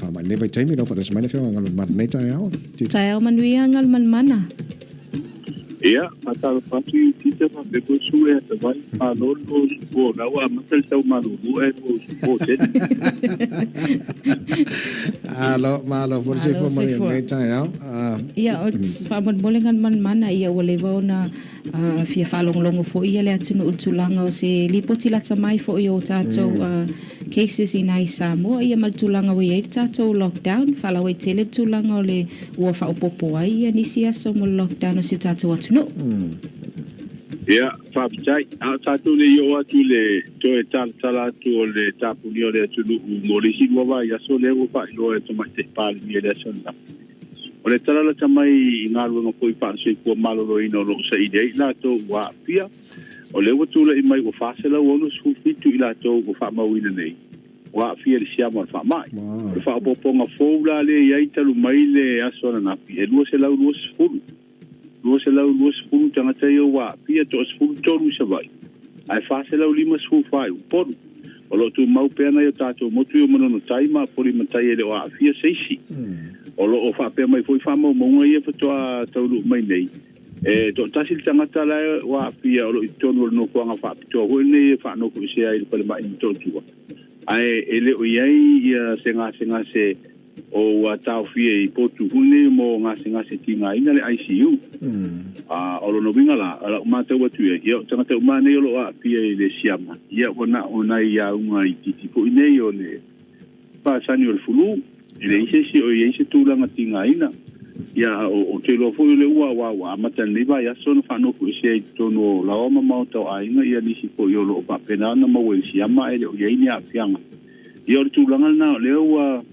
Faamai lenei vaitaimi lau faatasi mai le Afioga Galumalemana i lenei taeao. Taeao manuia Galumalemana. Ia, faatalofa atu i Tita faapea foi Sue Atavai, malo le lua usupo, o la ua amata le tau malulu ae lua usupo tele. Malo, malo foi le soifua manuia i lenei taeao. Ia, faamolemole Galumalemana, ia ua leva ona fia faalogologo foi le atunuu i le tulaga o se lipoti lata mai foi o tatou cases i ina i Samoa ia ma le tulaga ua i ai le tatou lockdown, faalauaitele le tulaga o le ua faaopoopo ai ia nisi aso mo le lockdown o si o tatou atunuu. Ia, faafetai. A o tatou le i oo atu i le toe talatala atu o le tapunia o le atunuu mo le isi lua vaiaso lea ua faailoa e le Tamaitai Palemia i le aso ananafi, o le tala lata mai i galuega foi faa-soifua maloloina o lo o saili ai i latou ua aafia, O lea ua tulai mai ua 467 i latou ua faamauina nei ua aafia i le siama o le faamai. O le faaopoopoga fou la lea e i ai talu mai le aso ananafi, e 220, 220 tagata ia ua aafia, toa-13 i Savaii, ae 454 i Upolu. O lo o tumau pea nai o tatou motu i o Manono Tai ma Apoli Matai e le o aafia se isi. O lo o faapea mai foi faamaumauga ia faatoa taunuu mai nei, E toatasi le tagata la ua aafia o lo o i totonu o le nofoaga faapitoa foi lenei e faanofoesea ai i le falemai i Motootua, ae e le o i ai ia se gasegase o ua taofia i potu foi nei mo gasegase tigaina le ICU. A o lona uiga la, o lau matau atu i ai, ia o tagata uma nei o lo o aafia i le siama, ia ua na o nai auga itiiti foi nei o le Pasani o le fulu, e leai se isi o i ai se tulaga tigaina. Ia, ou te iloa foi o lea ua, ua, ua amata i lenei vaiaso ona faanofoesea i totonu o laoa ma maota o aiga ia nisi foi o lo o faapena ona maua i le siama ae le o i ai ni aafiaga. Ia, o le tulaga lena o lea ua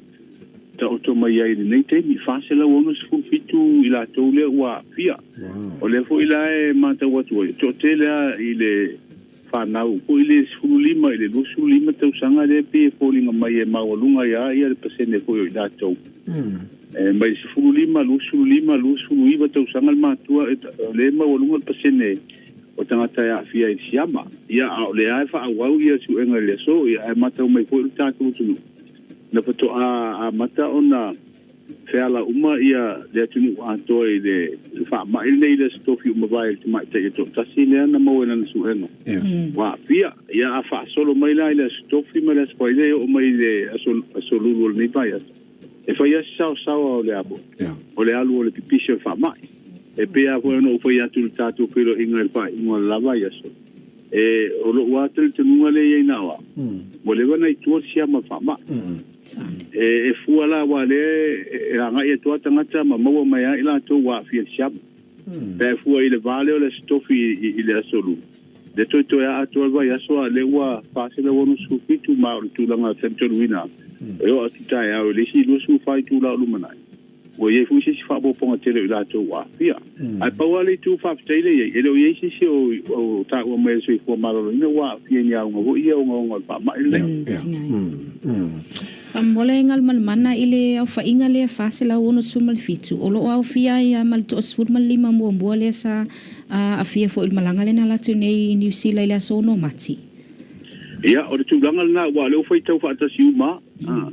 taoto mai ai i lenei taimi, 467 i latou lea ua aafia. O lea foi la e matau atu ai, e toatele lava i le fanau foi le 15 i le 25 tausaga lea e pei e foliga mai e maualuga ai lava le pasene foi o i latou. E mai le 15, 25, 29 tausaga le matua, o lea e maualuga le pasene o tagata e aafia ai i le siama. Ia, a o lea lava e faaauau ia suega i le aso, ia, ae matau mai foi lo tatou atunuu, na faatoa amata ona feala uma ia le atunuu atoa i le faamai lenei i le Aso Tofi ua mavae i le tamaitai e toatasi lea na maua i lana suega ua aafia. Ia a faasolo mai la i le Aso Tofi ma le Aso Faraile e oo mai i le Aso Lulu o lenei vaiaso, e fai lava se saosaoa o le a o le alu o le pipisi o le faamai. E pei lava foi ona ou fai atu i le tatou feiloaiga i le faaiuga o le la vaiaso, e, o lou lava talitonuga lea e i ai na o au, ua leva ona i tua le siama o le faamai. E fua la aua o lea e agai atu lava tagata ma maua mai lava i latou ua aafia i le siama. Pe a e fua i le va lea o le Aso Tofi i le Aso Lua, lea toetoe lava atoa le vaiaso a o lea ua 467 ma o le tulaga talitonuina e oo atu taeao i le isi 24 itula o lumanai, ua i ai foi se isi faaopoopoga tele o i latou ua aafia. Ae pau lava le itu faafetai lea e i ai, e le o i ai se isi o taua mai e le soifua maloloina ua aafia i ni auga foi ia ogaoga o le faamai lenei. Faamolemole Galumalemana i le aofaiga lea 467, o lo o aofia ai lava ma le toa-15 muamua lea sa aafia foi i le malaga lea na alu atu nei i Niu Sila i le aso 6 Mati. Ia, o le tulaga lena, aua o lea ua faitau faatasi uma lava.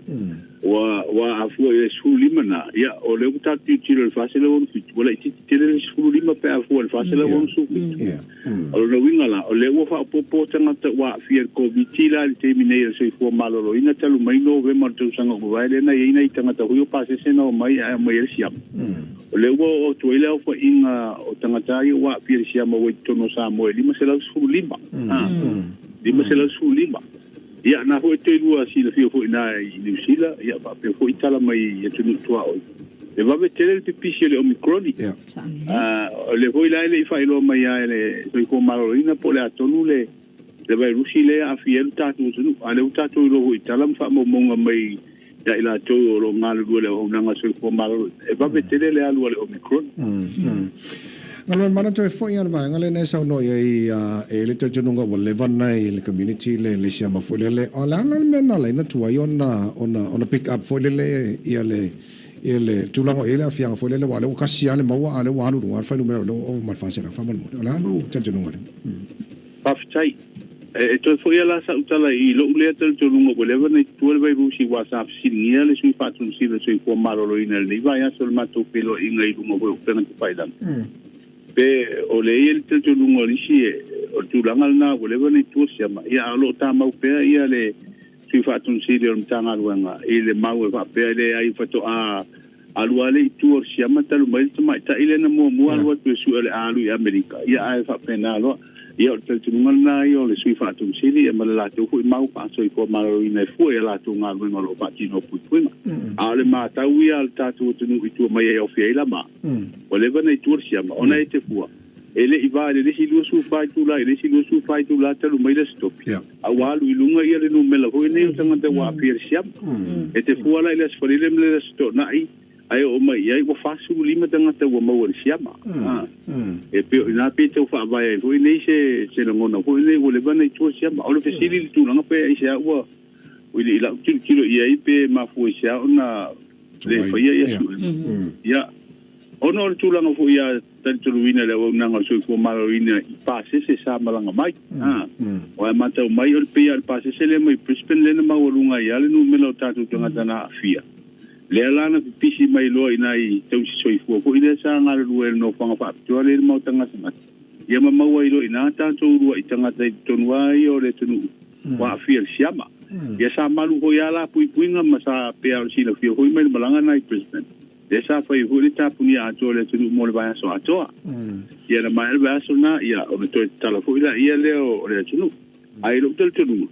Ua, ua afua i le 15 na, ia, o lea ua tatou tilotilo i le 467, ua laitiiti tele le 15 pe a fua i le 467. O lona uiga la, o lea ua faaopoopo tagata ua aafia i le Koviti la i le taimi nei o le soifua maloloina talu mai Novema o le tausaga ua mavae lea na i ai nai tagata foi o pasese na omai ae omai ai le siama. O lea ua oo atu ai le aofaiga o tagata ia ua aafia i le siama ua i totonu o Samoa e 515. 515. Ia, na foi toe lua silafia foi ina i Niu Sila, ia faapea foi tala mai i atunuu tuaoi. E vave tele le pipisi o le Omicroni. O lea foi la e le i faailoa mai lava e le Soifua Maloloina po o le a tonu le vairusi lea e aafia ai lo tatou atunuu. A o lea ua tatou iloa foi i tala ma faamaumauga mai ia i latou o lo o galulue i le auaunaga soifua maloloina, e vave tele le alu a le Omicron. Galuemalemana toe foi lava le vaega lea na e saunoa i ai e i ai le talitonuga ua leva na i le community le le siama foi lele. O le a la le mea na ala ai ona tuai ona ona ona pick up foi lele ia le ia le tulaga o i ai le aafiaga foi lele aua o lea ua tasi lava le maua a o lea ua alu i luga le fuainumera o lea ua ova ma le 400 faamolemole. O le a lou talitonuga lea? Faafetai. E toe foi lava la sa'u tala i lo'u lea talitonuga ua leva ona i tua le vairusi aua sa fesiligia le Sui Faatonusili o le Soifua Maloloina i lenei vaiaso i le matou feiloaiga i luga foi o upega tafailagi pe o le i ai le talitonuga o nisi o le tulaga lena ua leva ona i tua siama, ia a o lo o tamau pea ia le Sui Faatonusili o le Matagaluega i le mau e faapea e leai faatoa Alu lava lea i tua o le siama talu mai le tamaitai lea na muamua alu atu e sue o le a alu i Amerika, ia ae faapena loa. Ia o le talitonuga lena ia o le Sui Faatonu Sili ia ma le latou foi mau faasoifua maloloina e fua i a latou galuega o lo o faatino o puipuiga. A o le matau ia a le tatou atunuu i tua mai e ofi ai lama, ua leva ona i tua le siama, ona e te fua, e le i va i le isi 24 itula i le isi 24 itula talu mai le Aso Tofi, a ua alu i luga ia le numera foi lenei o tagata ua aafia i le siama. E te fua la i le Aso Faraile ma le Aso Toonai, ae oo mai i ai ua 45 tagata ua maua i le siama. E pei o i ina pei tau faavae ai foi nei se se lagona foi lenei ua leva ona i tua le siama. O le fesili i le tulaga pe aisea ua i lau tilotilo i ai pe mafua i se a ona le faia ia suega. Ia, ona o le tulaga foi ia talitonuina le auaunaga o le soifua maloloina i pasese sa malaga mai. Aua e matau mai o le pei lava o le pasese lea mai Brisbane lea na maualuga ai lava le numera o tatou tagata na aafia. Lea la na pipisi mai loa i nai tausi soifua foi lea sa galulue i le nofoaga faapitoa lea i le maota gasegase, ia ma maua ai loa i ina tatou uluai tagata i totonu lava ia o le atunuu ua aafia i le siama. Ia sa malu foi lava la puipuiga ma sa pei o le silafia foi mai le malaga lena i Brisbane, lea sa fai ai foi le tapunia atoa o le atunuu mo le vaiaso atoa. Ia na maea le vaiaso lena, ia ona toe tatala foi laia lea o le atunuu. Ae i lou talitonuga,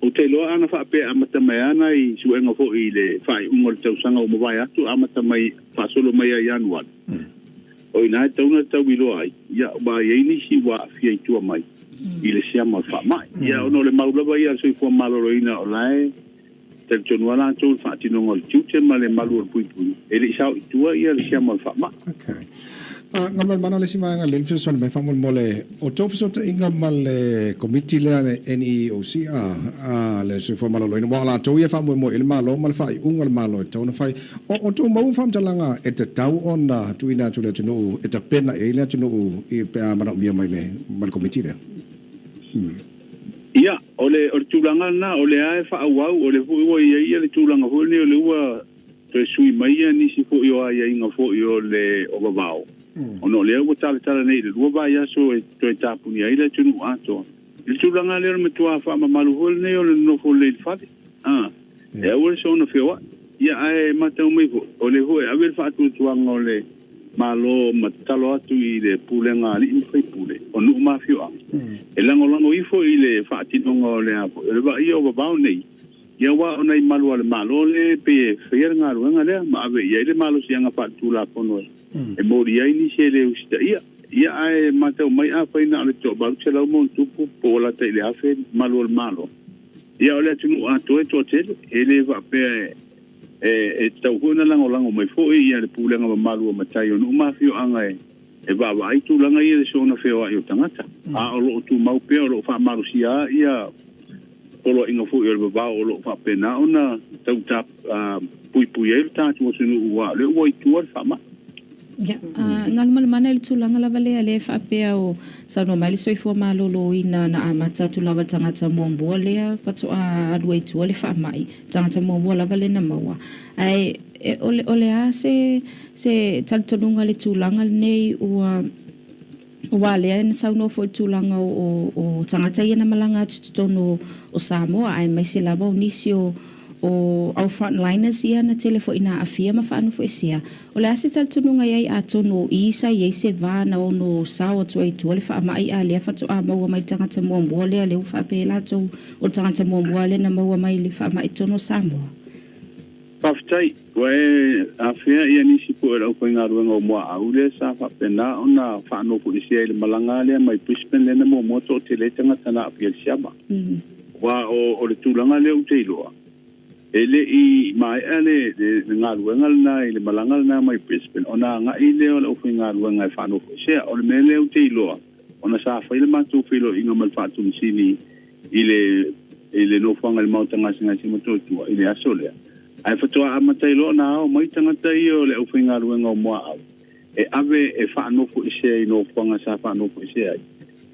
ou te iloa ana faapea e amata mai lava nai suega foi i le faaiuga o le tausaga ua mavae atu, amata mai faasolo mai ia Ianuari, o i ina e tatau ona tau iloa ai, ia, ua i ai nisi ua aafia i tua mai i le siama o le faamai. Ia, ona o le mau lava ia a le soifua maloloina o la e talitonu lava latou i le faatinoga o le tiute ma le malu o le puipuiga, e le i sao i tua le siama o le faamai. Okay. Galumalemana le isi vaega lea le fesoasoani mai faamolemole o tou fesootaiga ma le Komiti lea le NEOC a le Soifua Maloloina aua o latou ia e faamoemoe i ai le Malo ma le faaiuga a le Malo e tatau ona fai. O tou maua faamatalaga e tatau ona tuuina atu i le atunuu e tapena i ai le atunuu i pe a manaomia mai le mai le Komiti lea? Ia, o le o le tulaga lena, o lea e faaauau, o lea foi ua i ai le tulaga foi lenei o lea ua toe sui mai ia nisi foi o aiaiga foi o le o vavao, ona o lea ua talatala nei i le lua vaiaso e toe tapunia ai le atunuu atoa. I le tulaga lea o le matua faamamalu foi lenei o le nonofo lelei i le fale, a, e aua le soona feoai. Ia, ae matau mai foi, o lea foi e ave le faatuatuaga o le Malo ma tatalo atu i le pulega a alii ma faipule o nuu ma afioaga e lagolago ifo i le faatinoga o le a foi o le vaaia o vavao nei, ia aua o nai malu a le Malo lea e pei e faia le galuega lea ma ave i ai le malosiaga faaletulafono e moli ai nisi e le usitaia. Ia ae matau mai afai na o le toa 800 ma ona tupu po ua lata i le 1000 malu o le Malo, ia o le atunuu atoa e toatele, e le faapea e tatau foi ona lagolago mai foi ia le pulega mamalu o matai o nuu ma afioaga e vaavaai tulaga ia i le soona feoai o tagata. A o lo o tumau pea, o lo o faamalosia ia poloaiga foi o le vavao o lo o faapena ona tau puipui ai lo tatou atunuu aua o lea ua i tua le faamai. Ia, galumalemana i le tulaga lava lea, lea e faapea o saunoa mai le soifua maloloina na amata atu lava le tagata muamua lea faatoa alu ai i tua le faamai, tagata muamua lava lea na maua. Ae o le, o le a se, se talitonuga i le tulaga lenei ua Aua lea na saunoa foi i le tulaga o tagata ia na malaga atu i totonu o Samoa aemaise lava o nisi o au frontliners ia na tele foi ina aafia ma faanofoesea. O le a se talitonuga i ai atonu o i sa i ai se va na ono sao atu ai i tua le faamai a lea faatoa maua mai le tagata muamua lea lea ua faapea ai latou o le tagata muamua lea na maua mai le faamai i totonu o Samoa? Faafetai. Ua e afea ia nisi foi o le aufaigaluega o Muaau lea sa faapena ona faanofoesea i le malaga lea mai Brisbane lea na muamua toatele ai tagata na aafia i le siama. Aua o le tulaga lea ou te iloa, e le i maea le galuega lena i le malaga lena mai Brisbane ona agai lea o le aufaigaluega e faanofoesea. O le mea lea ou te iloa, ona sa fai le matou feiloaiga ma le Faatomusili i le i le nofoaga i le Maota Gasegase i Motootua i le aso lea, ae faatoa amata ai loa ona ao mai tagata ia o le aufaigaluega o Muaau e ave e faanofoesea i nofoaga sa faanofoesea ai.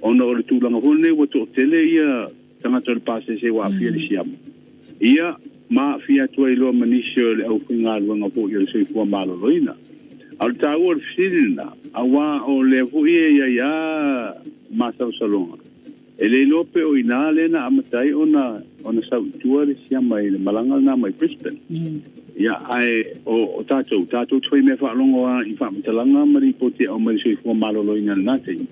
Ona o le tulaga foi lenei ua toatele ia tagata o le pasese ua aafia i le siama, ia, ma aafia atu ai loa ma nisi o le aufaigaluega foi o le soifua maloloina. A o le taua o le fesili lena, aua o lea foi e i ai lava masalosaloga, e le iloa pe o i ina lea na amata ai ona ona sau i tua le siama i le malaga lena mai Brisbane. Ia, ae o o tatou, tatou te faimea faalogo lava i faamatalaga ma lipoti e aumai i le soifua maloloina i lena taimi.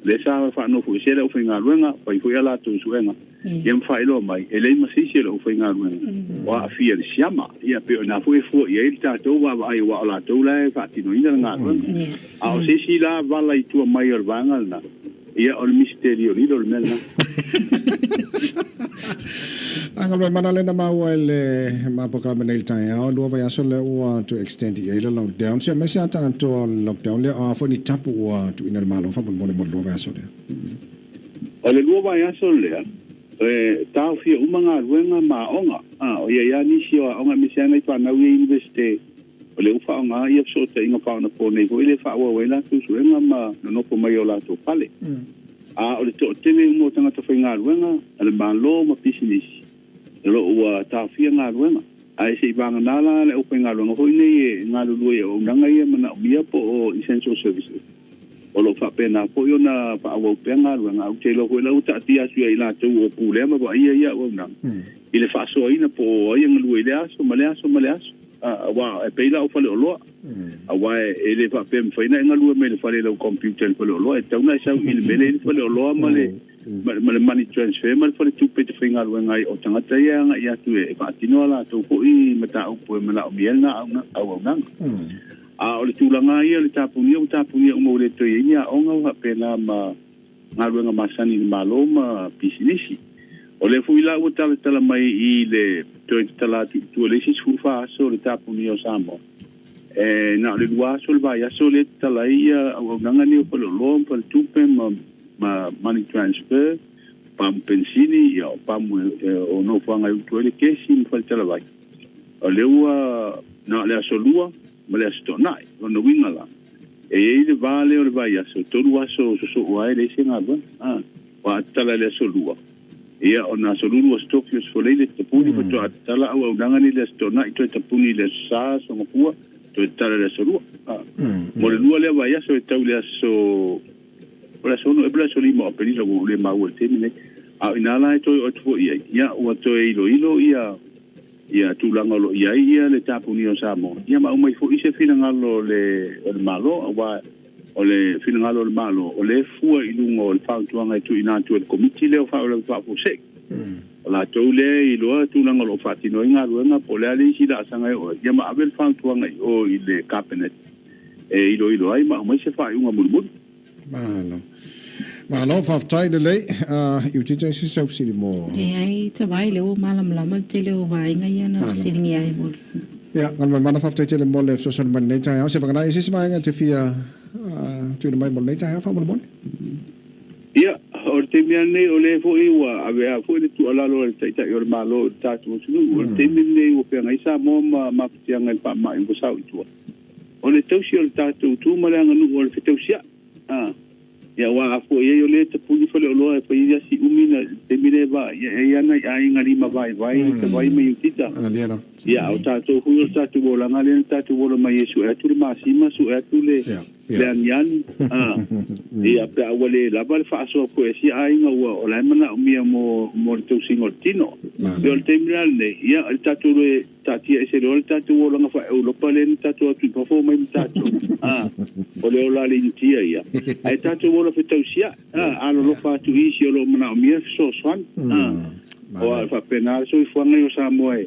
Lea sa faanofoesea le aufaigaluega, fai foi a latou suega, ia ma faailoa mai, e leai ma se isi o le aufaigaluega o aafia i le siama. Ia, pei o i ina foi e fua i ai le tatou vaavaai aua o latou la e faatinoina le galuega. A o se isi la vala i tua mai o le vaega lena, Ia, o le misitelio lilo le mea lena. Agaluemana lea na maua i le mapokame nei i le taeao, e lua vaiaso lea ua toe extend i ai le lockdown. Se aemaise lava tatou o le lockdown lea, o a foi ni tapu ua tuuina e le Malo faamolemole mo le lua vaiaso lea. O le lua vaiaso lea, e taofia uma galuega ma aoga. O i ai lava nisi o aoga aemaise lava nai fanau ia i Iunivesite O lea ua faaaoga ia fesootaiga faaonaponei foi lea e faaauau ai latou suega ma nonofo mai i o latou fale. A o le toatele uma o tagata faigaluega a le Malo ma pisinisi, o lo o ua taofia galuega. Ae se i vagana la le aufaigaluega foi nei e galulue i auaunaga ia manaomia po o essential services, o lo o faapena foi ona faaauau pea galuega. Ae ou te iloa foi la ua taatia atu ia i latou o pulea ma vaaia ia auaunaga i le faasoaina po o ai e galue i lea aso ma lea aso ma lea aso. Aua e pei la o faleoloa, aua e le faapea e mafai ona e galue mai le fale i lau computer i le faleoloa, e tatau ona e sau i le mea lea e i ai le faleoloa ma le ma le money transfer ma le faletupe e te faigaluega ai. O tagata ia e agai atu e faatino a latou foi mataupu e manaomia ai lena auaunaga. A o le tulaga lava ia o le tapunia, ua tapunia uma ua le toe i ai ni aoga ua faapena ma galuega masani i le Malo ma pisinisi. O lea foi la ua talatala mai i le toe tatala atu i tua i le isi 14 aso o le tapunia o Samoa, e na o le lua aso o le vaiaso lea e tatala ai ia auaunaga nei o faleoloa ma faletupe ma ma money transfer, pamu penisini, ia o pamu o nofoaga e utu ai le kesi ma faletalavai. O lea ua na o le aso Lua ma le aso Toonai. O lona uiga la, E i ai le va lea o le vaiaso, e tolu aso sosoo ai e leai se galuega. A, ua tatala i le aso Lua, ia ona aso Lulu, aso Tofi, aso Folei le tapuni, faatoa tatala auaunaga nei i le aso Toonai, toe tapuni i le aso Sa, aso Gafua, toe tatala i le aso Lua. A, mo le lua lea vaiaso e tau i le aso, o le aso 6 ea po o le aso 5 o Aperila ua ou le maua i le taimi nei. A o ina la e toe oo atu foi i ai, ia ua toe iloilo ia ia tulaga o lo o i ai ia le tapunia o Samoa, ia ma aumai foi se finagalo o le o le Malo, aua o le finagalo o le Malo, o lea e fua i luga o le fautuaga e tuuina atu e le Komiti lea o Faalavelave Faafuasei. O latou lea e iloa tulaga o lo o faatino ai galuega po o le a le isi laasaga e oo ai, ia ma ave le fautuaga i o i le Kapeneta e iloilo ai ma aumai se faaiuga mulimuli. Malo. Malo, faafetai lelei. I utita isi sau fesili mo. Leai, Tavai, lea ua malamalama le tele o vaega ia na fesiligia ai mo le. Ia, Galumalemana, faafetai tele mo le fesoasoani mai lenei taeao. Se vagana, e se isi vaega e te fia tuuina mai mo lenei taeao faamolemole? Ia, o le taimi lava lenei, o lea foi ua avea foi le tuualalo a le Taitai o le Malo i le tatou atunuu. O le taimi lenei ua feagai Samoa ma mafatiaga i le faamai ua sau i tua. O le tausi o le tatou tu ma le aganuu o le fetausia'i. A, ia aua a fua i ai o lea e tapuni faleoloa e fai ai asi umi na taimi lea e vaai ai, e i ai lava nai aiga lima vaivai i Savaii ma Iutita. Ia, a o tatou foi o le tatou olaga lea na tatou ola mai ai, sue atu le masima, sue atu le, le aniani. A, ia, pe a ua le lava le faasoa foi a sia aiga ua, o la e manaomia mo, mo le tausiga o le tino. Ia, o le taimi la lenei, ia, le tatou le, Taatia ese loa le tatou olaga faa-Europa lea na tatou atu i fafo omai ma tatou. A, o le ola a le Initia ia. Ae tatou ola fetausia'i, a, alolofa atu i isi o lo o manaomia le fesoasoani. A, aua e faapena le soifuaga ia o Samoa e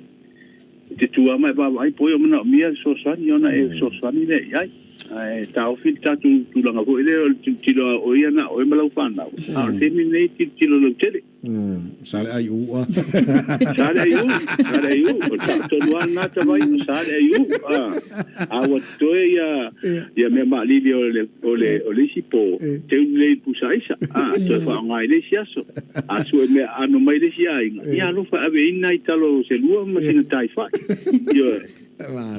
te tu lava ma e vaavaai po o ai o manaomia le fesoasoani ona e fesoasoani lea i ai. Ae taofi le tatou tulaga foi lea o le tilotilo a oe ia na o oe ma lau fanau, a o le taimi lenei e tilotilo lautele. Sa le aiu a. Sa le aiu, sa le aiu. O le sao tonu lava lena Tavai, o sa le aiu. A ua totoe ia, ia mea maalili o le, o le, o le isi po, teu lelei i le pusa aisa. A, toe faaaoga i le isi aso. A sue mea aano mai le isi aiga, ia alofa e ave i ai nai talo se lua ma sina taifai. Ioe.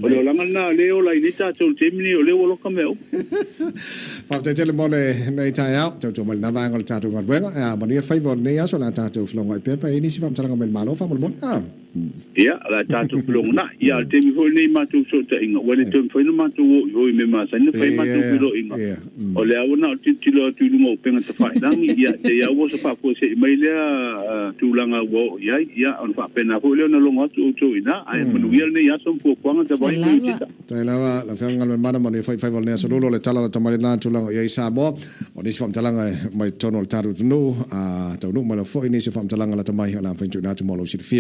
O le olaga lena o lea e ola ai nei tatou i le taimi lenei, o lea ua loka mea uma. Faafetai tele mo lenei taeao, tautua mai i lena vaega o le tatou galuega. Ae a manuia faiva o lenei aso, o le a tatou felogoai pea pe a i ai nisi faamatalaga mai le Malo faamolemole. A. Ia, o le a tatou felogonai. Ia, a o le taimi foi lenei i matou fesootaiga, ua le toe mafai ona matou o i o i mea masani na fai ai matou feiloaiga. O lea ua na o le tilotilo atu i luga o upega tafailagi, ia, te i lava ua oso faafuasei mai lea tulaga ua oo i ai, ia, ona faapena foi lea ona logo atu outou i ina. Ae manuia lenei aso ma fuafuaga Tavaai ma Iutita. Tai lava, lau Afioga Galuemaimana, manuia foi faiva o lenei aso lulu. O le tala lata mai lena tulaga o i ai Samoa. O nisi faamatalaga mai totonu o le tatou atunuu, a taunuu mai lava foi nisi o faamatalaga lata mai, o le a mafai ona tuuina atu mo lou silafia.